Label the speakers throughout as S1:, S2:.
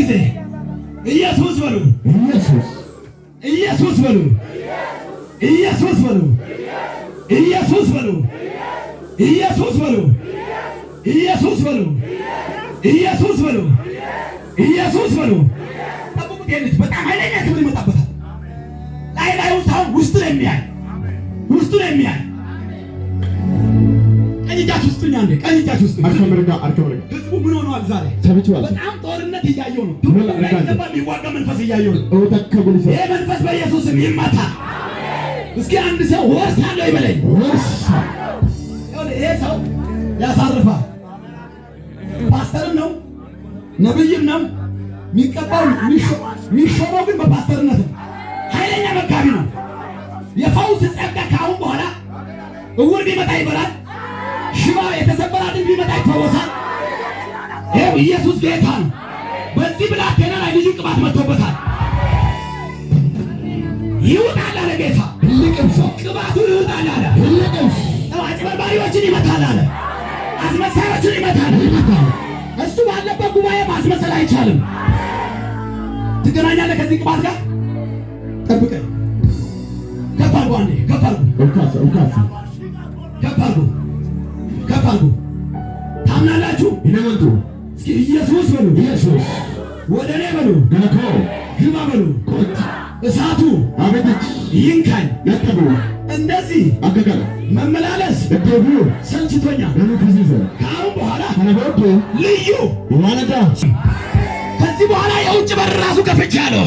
S1: ጊዜ ኢየሱስ በሉ።
S2: ኢየሱስ።
S1: ኢየሱስ በሉ። ኢየሱስ በሉ። ኢየሱስ በሉ። ኢየሱስ በሉ። ኢየሱስ በሉ። ኢየሱስ በሉ። ኢየሱስ በሉ። ጠብቁት። ይሄ ልጅ በጣም ኃይለኛ ክብር ይመጣበታል። ላይ ላዩን ሳይሆን ውስጡን የሚያይ፣ ውስጡን የሚያይ። ቀኝ እጃችሁ ስጡኝ። አንዴ ቀኝ እጃችሁ ስጡኝ።
S2: Harka mirgaa, harka mirgaa.
S1: ህዝቡ ምን ሆነዋል ዛሬ?
S2: Sabichi maal?
S1: በጣም ጦርነት እያየሁ ነው። ትውልዱ ላይ ገባ የሚዋጋ መንፈስ እያየሁ ነው።
S2: Oota akka bilisa.
S1: ይሄ መንፈስ በኢየሱስ ስም ይመታ። እስኪ አንድ ሰው ወርሳለሁ ይበለኝ።
S2: Warsa.
S1: ይኸውልህ፣ ይሄ ሰው ያሳርፋል። ፓስተርም ነው፣ ነብይም ነው። የሚቀባው የሚሾመው ግን በፓስተርነት ነው። ኃይለኛ መጋቢ ነው። የፈውስ ጸጋ ከአሁን በኋላ እውር ቢመጣ ይበራል። ሽባ፣ የተሰበረ አጥንት ቢመጣ ይፈወሳል። ይኸው ኢየሱስ ጌታ ነው። በዚህ ብላቴና ላይ ልዩ ቅባት መጥቶበታል። ይውጣል አለ ጌታ።
S2: Liqimsa.
S1: ቅባቱ ይውጣል አለ።
S2: Liqimsa.
S1: አጭበርባሪዎችን ይመታል አለ። አስመሳዮችን ይመታል። እሱ ባለበት ጉባኤ ማስመሰል አይቻልም። ትገናኛለህ ከዚህ ቅባት ጋር። ጠብቀኝ። ከፍ አድርጎ፣ አንዴ ከፍ አድርጎ።
S2: Ol kaasa, ol kaasa.
S1: ከፍ አድርጎ፣ ከፍ አድርጎ። ታምናላችሁ?
S2: Hin amantu?
S1: እስኪ ኢየሱስ በሉ።
S2: ኢየሱስ።
S1: ወደ እኔ በሉ።
S2: Gara koo.
S1: ግባ በሉ።
S2: Kottu.
S1: እሳቱ
S2: Abiddichi.
S1: ይንካኝ።
S2: Natti bu'u.
S1: እንደዚህ
S2: Akka kana.
S1: መመላለስ
S2: Deddeebi'uu.
S1: ሰልችቶኛል።
S2: Na nuffisiisa.
S1: ከአሁን በኋላ
S2: Kana booddee
S1: ልዩ
S2: waan addaa.
S1: ከዚህ በኋላ የውጭ በር ራሱ ከፍቻለሁ።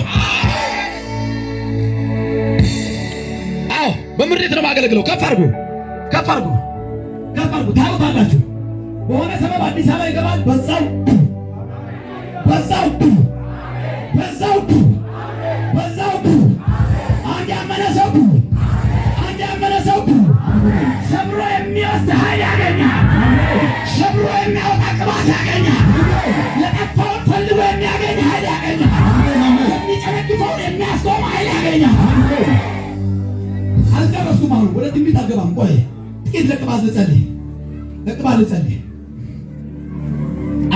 S1: አዎ፣ በምሬት ነው የማገለግለው። ከፍ አድርጉ፣ ከፍ አድርጉ፣ ከፍ አድርጉ። ታዩታላችሁ። በሆነ ሰበብ አዲስ አበባ ይገባል። በዛው በዛው በዛው በዛው። አንድ ያመነ ሰው፣ አንድ ያመነ ሰው ሰብሮ የሚወስድ ኃይል ያገኛል። ሰብሮ የሚያወጣ ቅባት ያገኛል። የጠፋውን ፈልጎ የሚያገኝ ኃይል ያገኛል። የሚጨነግፈውን የሚያስቆም ኃይል ያገኛል። አልጨረስኩም። አሁን ወደ ትንቢት አልገባም። ቆይ ጥቂት ለቅባት ልጸልይ፣ ለቅባት ልጸልይ።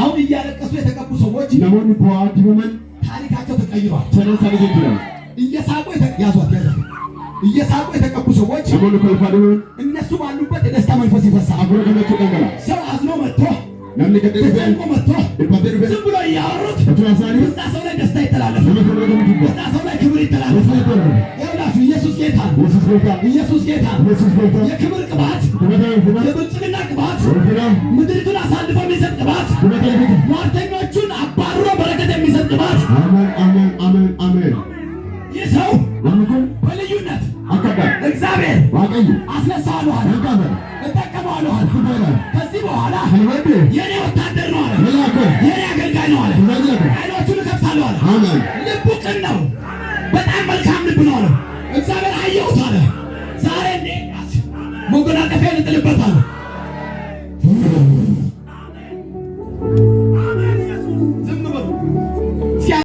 S1: አሁን እያለቀሱ የተቀቡ ሰዎች
S2: Namoonni bu'aa dibaman
S1: ታሪካቸው ተቀይሯል።
S2: seenaan isaanii jijjiirama.
S1: እየሳቁ ያዟት፣ ያዟት። እየሳቁ የተቀቡ ሰዎች
S2: Namoonni kolfaa dibaman
S1: እነሱ ባሉበት የደስታ መንፈስ ይፈሳል።
S2: hafuura gammachuu dhangala'a.
S1: ሰው አዝኖ መጥቶ
S2: Namni gaddee dhufee
S1: ተጨንቆ መጥቶ
S2: dhiphatee dhufee
S1: ዝም ብሎ እያወሩት
S2: utuu haasa'anii
S1: እዛ ሰው ላይ ደስታ ይተላለፋል።
S2: nama sana gammachuu bu'a.
S1: እዛ ሰው ላይ ክብር ይተላለፋል።
S2: Gosa darbu.
S1: ይኸውላችሁ ኢየሱስ ጌታ ነው።
S2: Yesus gooftaa.
S1: ኢየሱስ ጌታ ነው።
S2: Yesus gooftaa.
S1: የክብር ቅባት፣
S2: Dibata ulfinaa.
S1: የብልጽግና ቅባት፣
S2: Ulfinaa.
S1: ምድሪቱን አሳልፎ የሚሰጥ ቅባት፣
S2: Dibata ulfinaa.
S1: ሟርተኞቹን አባርሮ በረከት የሚሰጥ ቅባት።
S2: Ameen, ameen, ameen, ameen.
S1: ይህ ሰው
S2: Namni kun
S1: በልዩነት
S2: akka addaa.
S1: እግዚአብሔር
S2: Waaqayyo.
S1: አስነሳዋለሁ አለ፣
S2: Nan kaasa.
S1: እጠቀመዋለሁ አለ።
S2: Kufaadhaan.
S1: ከዚህ በኋላ
S2: Kana booddee
S1: የኔ ወታደር ነው አለ፣
S2: lolaa koo.
S1: የኔ አገልጋይ ነው አለ።
S2: Tajaajila koo.
S1: አይኖቹን እከፍታለሁ አለ።
S2: Ameen.
S1: ልቡ ቅን ነው። በጣም መልካም ልብ ነው አለ። እግዚአብሔር አየሁት አለ። ዛሬ እንደ ኤልያስ መጎናጸፊያን እጥልበታለሁ።